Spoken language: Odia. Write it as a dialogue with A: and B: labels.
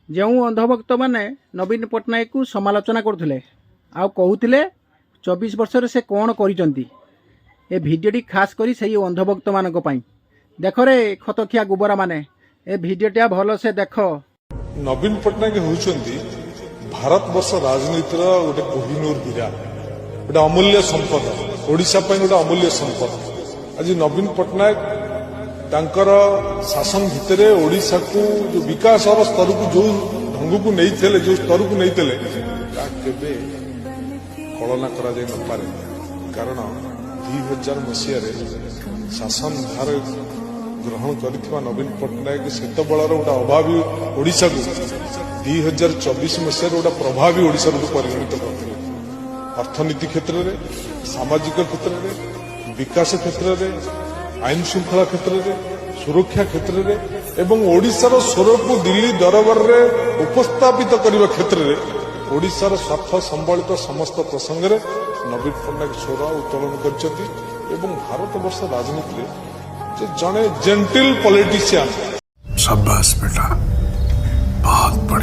A: ଯେଉଁ ଅନ୍ଧଭକ୍ତମାନେ ନବୀନ ପଟ୍ଟନାୟକକୁ ସମାଲୋଚନା କରୁଥିଲେ ଆଉ କହୁଥିଲେ 24 ବର୍ଷରେ ସେ କ'ଣ କରିଛନ୍ତି, ଏ ଭିଡ଼ିଓଟି ଖାସ୍ କରି ସେଇ ଅନ୍ଧଭକ୍ତମାନଙ୍କ ପାଇଁ। ଦେଖରେ ଖତଖିଆ ଗୋବରାମାନେ, ଏ ଭିଡ଼ିଓଟା ଭଲସେ ଦେଖ।
B: ନବୀନ ପଟ୍ଟନାୟକ ହେଉଛନ୍ତି ଭାରତବର୍ଷ ରାଜନୀତିର ଗୋଟେ କୋହିନୂର ହୀରା, ଗୋଟେ ଅମୂଲ୍ୟ ସମ୍ପଦ, ଓଡ଼ିଶା ପାଇଁ ଗୋଟେ ଅମୂଲ୍ୟ ସମ୍ପଦ। ଆଜି ନବୀନ ପଟ୍ଟନାୟକ ତାଙ୍କର ଶାସନ ଭିତରେ ଓଡ଼ିଶାକୁ ଯୋଉ ବିକାଶର ସ୍ତରକୁ, ଯୋଉ ଢଙ୍ଗକୁ ନେଇଥିଲେ, ଯୋଉ ସ୍ତରକୁ ନେଇଥିଲେ, ତାହା କେବେ କଳନା କରାଯାଇ ନପାରେ। କାରଣ 2000 ମସିହାରେ ଶାସନ ଭାର ଗ୍ରହଣ କରିଥିବା ନବୀନ ପଟ୍ଟନାୟକ ସେତେବେଳର ଗୋଟେ ଅଭାବୀ ଓଡ଼ିଶାକୁ 2024 ମସିହାରେ ଗୋଟେ ପ୍ରଭାବୀ ଓଡ଼ିଶା ରୂପେ ପରିଗଣିତ କରିଥିଲେ। ଅର୍ଥନୀତି କ୍ଷେତ୍ରରେ, ସାମାଜିକ କ୍ଷେତ୍ରରେ, ବିକାଶ କ୍ଷେତ୍ରରେ, ଆଇନ ଶୃଙ୍ଖଳା କ୍ଷେତ୍ରରେ, ସୁରକ୍ଷା କ୍ଷେତ୍ରରେ ଏବଂ ଓଡ଼ିଶାର ସ୍ୱରକୁ ଦିଲ୍ଲୀ ଦରବାରରେ ଉପସ୍ଥାପିତ କରିବା କ୍ଷେତ୍ରରେ, ଓଡ଼ିଶାର ସ୍ୱାର୍ଥ ସମ୍ବଳିତ ସମସ୍ତ ପ୍ରସଙ୍ଗରେ ନବୀନ ପଟ୍ଟନାୟକ ସ୍ୱର ଉତ୍ତୋଳନ କରିଛନ୍ତି। ଏବଂ ଭାରତବର୍ଷ ରାଜନୀତିରେ ଯେ ଜଣେ ଜେଣ୍ଟିଲ ପଲିଟିସିଆନ
C: शाबाश बेटा, बहुत बढ़िया।